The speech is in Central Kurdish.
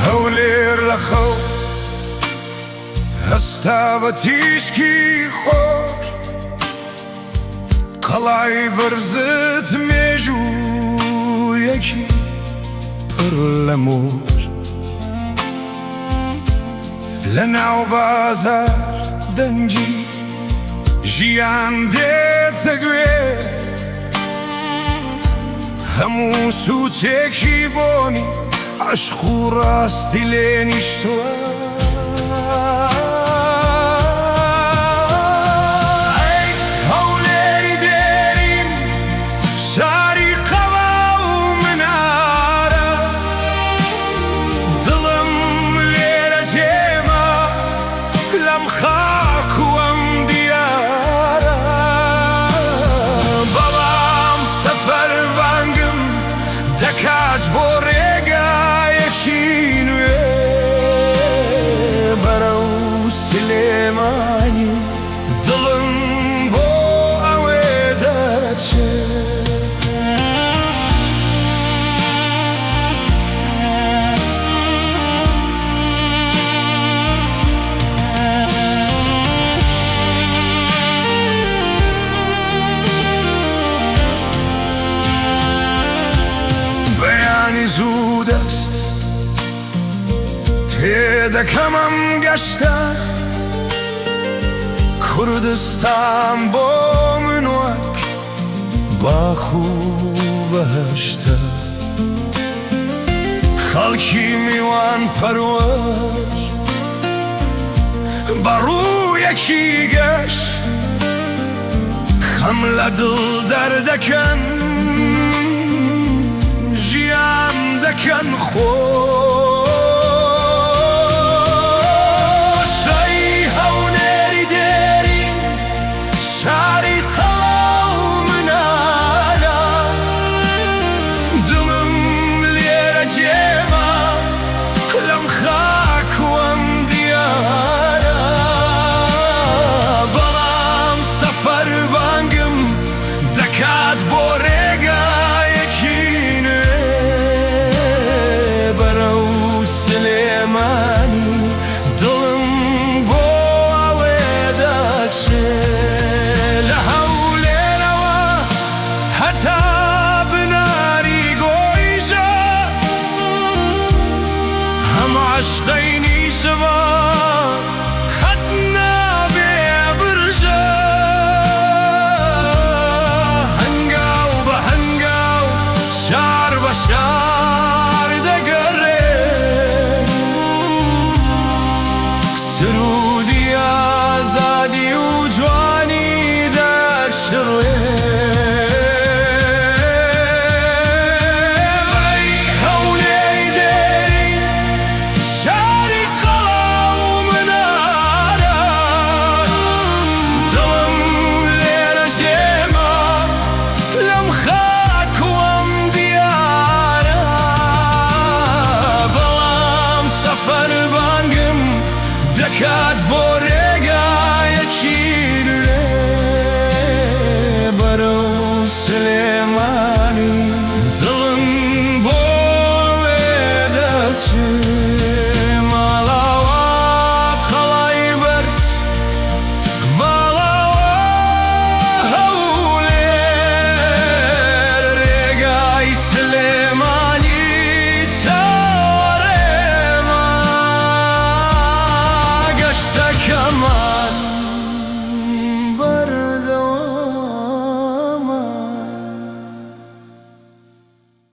هەولێر لە خەو هەستا بە تیشکی خۆر، قەڵای بەرزت مێژوویەکی پڕ لە مۆر. لە ناو بازاڕ دەنگی ژیان دێتە گوێ، هەموو سوچێکی بۆنی عەشق و ڕاستی لێ نیشتووە. ئەی هەولێری دێرین، شاری قەڵا و منارە، دڵم لێرە جێما لەم خاک و ئەم دیارە. بەڵام سەفەر بانگم دەکات بۆ ڕێگایەکی نوێ، بەرەو سلێمانی دڵم بۆ ئەوێ دەچێ. بەیانی زوو دەست تێدەکەم ئەم گەشتە، کوردستان بۆ من وەک باخ و بەهەشتە. خەڵکی میوان پەروەر بە ڕوویەکی گەش، خەم لە دڵ دەردەکەن، ژیان دەکەن خۆش.